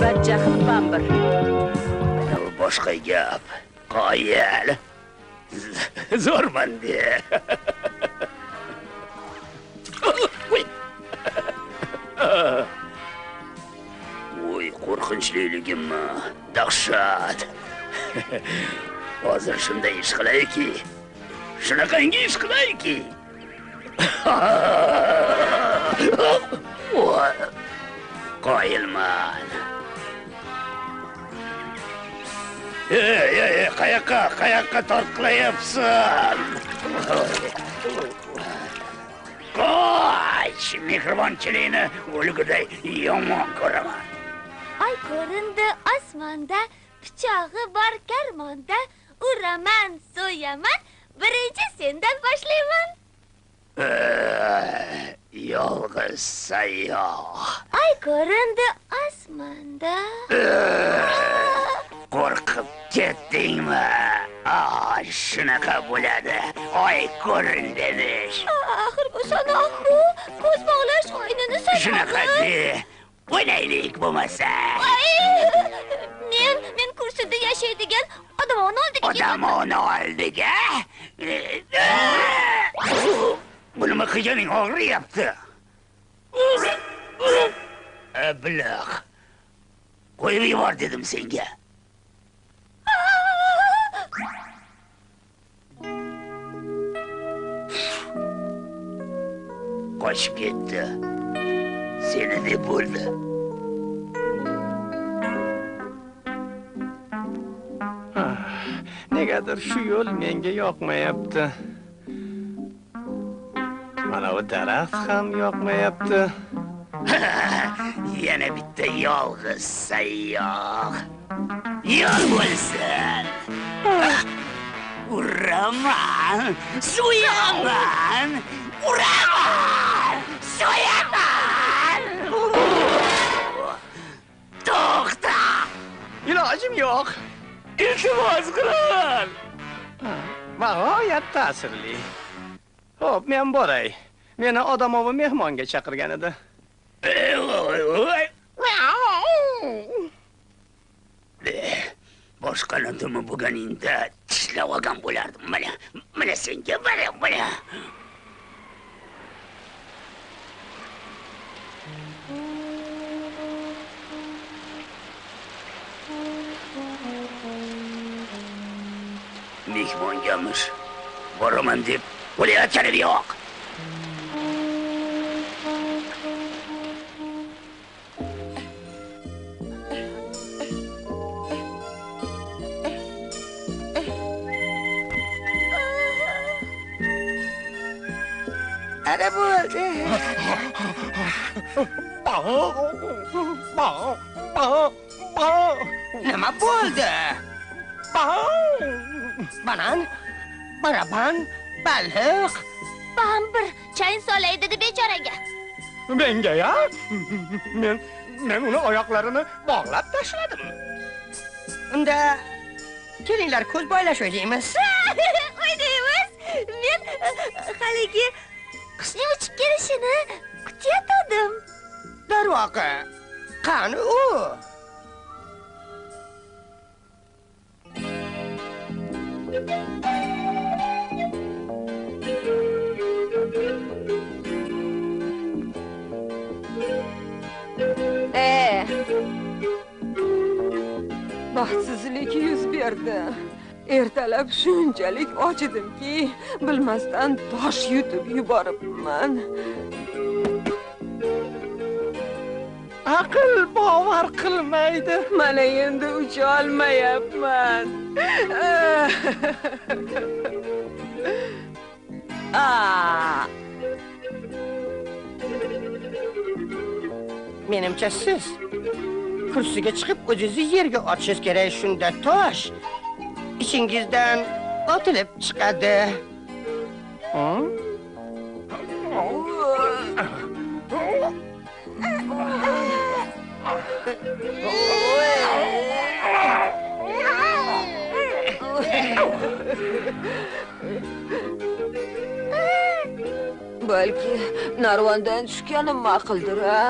Badjahl Bambir. Boshqa gap. Qoyil. Zo'rman de. Voy, qo'rqinchliligimmi? Dahshat. Hozir shunday ish qilayki, shunaqangi ish qilayki. Qoyilman. Ey, ey, ey, qayoqqa, qayoqqa tortqilayapsan? Qoch, mehribonchilikni o'lguday yomon ko'raman. Oy ko'rindi osmonda, pichog'i bor karmonda, uraman, so'yaman, birinchi sendan boshlayman. Yolg'iz sayyoh. Oy ko'rindi osmonda. Qo'rqib ketdingmi? Shunaqa bo'ladi. Oy ko'rindi demish. Axir bu sanoq-ku, ko'z bog'lash o'yinini sanog'i. Shunaqa de. O'ynaylik bo'lmasa. Men kursida yashaydigan odamoni oldiga. Odamoni oldiga? Bu nima qilganing og'riyapti? Ablah. Qo'yib yubor dedim senga. Qochib ketdi. Seni deb bo'ldi. Negadir shu yo'l menga yoqmayapti. Mana bu daraxt ham yoqmayapti. Yana bitta yolg'iz sayyoh. Yo'l bo'lsin. Uraman, so'yaman, uraman, so'yaman. To'xta! Ilojim yo'q. Iltimos qilaman. Bag'oyat ta'sirli. Xo'p, men boray. Meni odamovi mehmonga chaqirgan edi. Boshqa nima bo'lganingda tishlab olgan bo'lardim. Mana, mana senga, mana, mana. Mehmongamish. Boraman deb o'layotganim yo'q. Ana bo'ldi. Nima bo'ldi? Banan, baraban, baliq. Bambir chayin solay dedi bechoraga. Menga ya? Men uni oyoqlarini bog'lab tashladim. Unda kelinglar ko'z boylash o'ynaymiz. O'ynaymiz. Men haligi qushning uchib kelishini kutayotgandim. Darvoqe, qani u? Baxtsizlik yuz berdi. Ertalab shunchalik och edimki, bilmasdan tosh yutib yuboribman. Aql bovar qilmaydi. Mana endi ucha olmayapman. Menimcha siz kursiga chiqib o'zingizni yerga otishingiz kerak, shunda tosh ichingizdan otilib chiqadi. Balki narvondan tushganim ma'quldir, a?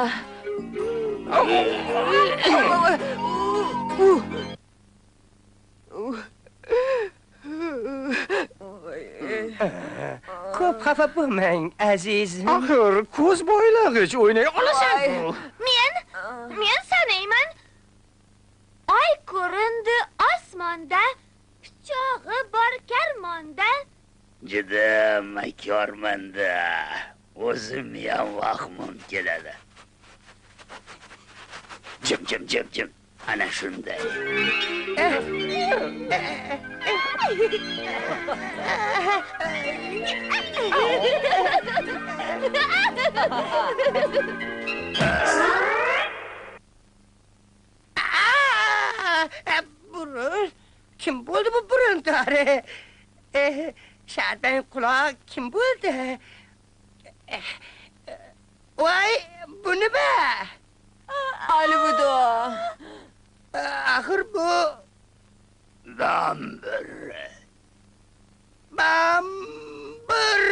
Xafa bo'lmang, azizim. Axir, ko'z boylag'ich o'ynay olasan-ku. Men sanayman. Oy ko'rindi osmonda, pichog'i bor karmonda. Juda makkorman-da. O'zim ham vahmim keladi. Jim jim jim jim. Ana shunday. Burun. Kim bo'ldi bu burun tori? Sharpang quloq kim bo'ldi? Voy, bu nima? Alvido. Axir bu Bambir. Bambir.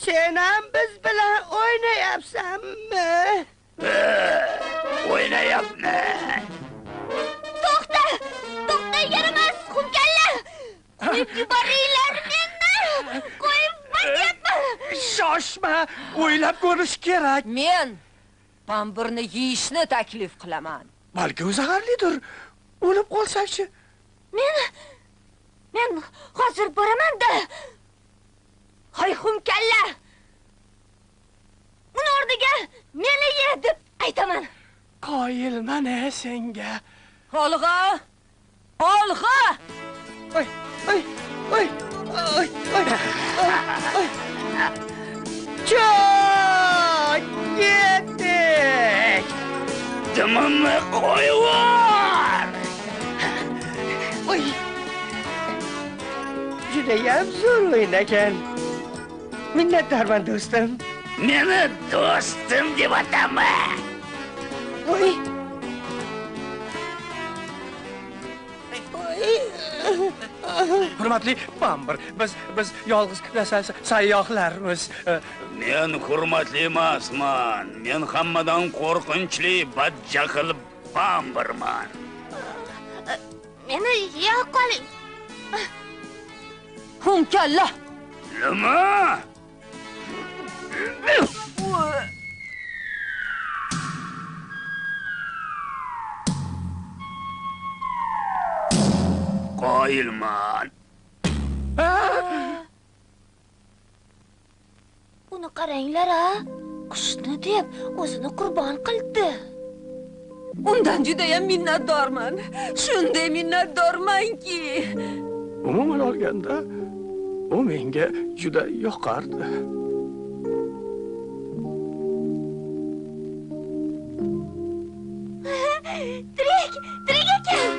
Sen ham biz bilan o'ynayapsanmi? O'ynayapman. To'xta! To'xta, yaramas xumkalla! Qo'yib yuboringlar meni! Qo'yib yuboryapman! Shoshma, o'ylab ko'rish kerak. Men Bambirni yeyishni taklif qilaman. Balki u zaharlidir. O'lib qolsak-chi? Men hozir boraman-da. Hoy xumkalla! Uni o'rniga meni ye deb aytaman. Qoyilman senga. Olg'a! Olg'a! Oy, oy, oy, oy, oy, oy. Çok yettik. Dimimni qo'yvor. Oy. Judayam zo'r o'yin ekan. Minnatdorman do'stim. Meni do'stim deb atama. Oy. Oy. Hurmatli Bambir, biz yolg'iz sayyohlarmiz. Men hurmatli emasman. Men hammadan qo'rqinchli badjahl Bambirman. Meni yeya qoling. Xumkalla! Nima? Qoyilman. Uni qaranglar-a, qushni deb o'zini qurbon qildi. Undan judayam minnatdorman. Shunday minnatdormanki. Umuman olganda, u menga juda yoqardi. Tirik, tirik ekan.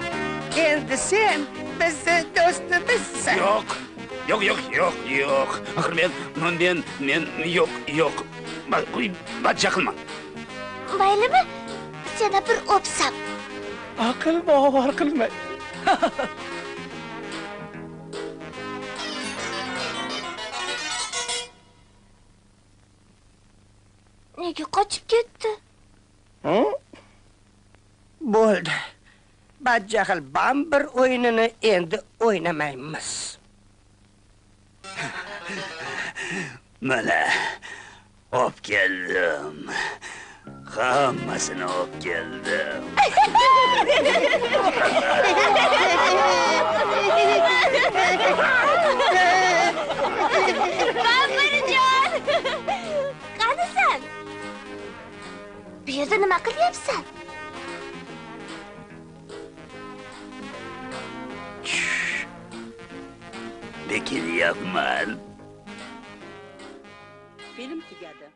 Endi sen bizni do'stimizsan. Yo'q. Yo'q, yo'q, yo'q, yo'q. Axir men yo'q, yo'q. Badjahlman. Maylimi? Seni bir o'psam. Aql bovar qilmay. Nega qochib ketdi? Bo'ldi. Badjahl Bambir o'yinini endi o'ynamaymiz. Mana olib keldim. Hammasini olib keldim. Bambirjon! Qanisan? Bu yerda nima qilyapsan? Bekinyapman. Film tugadi.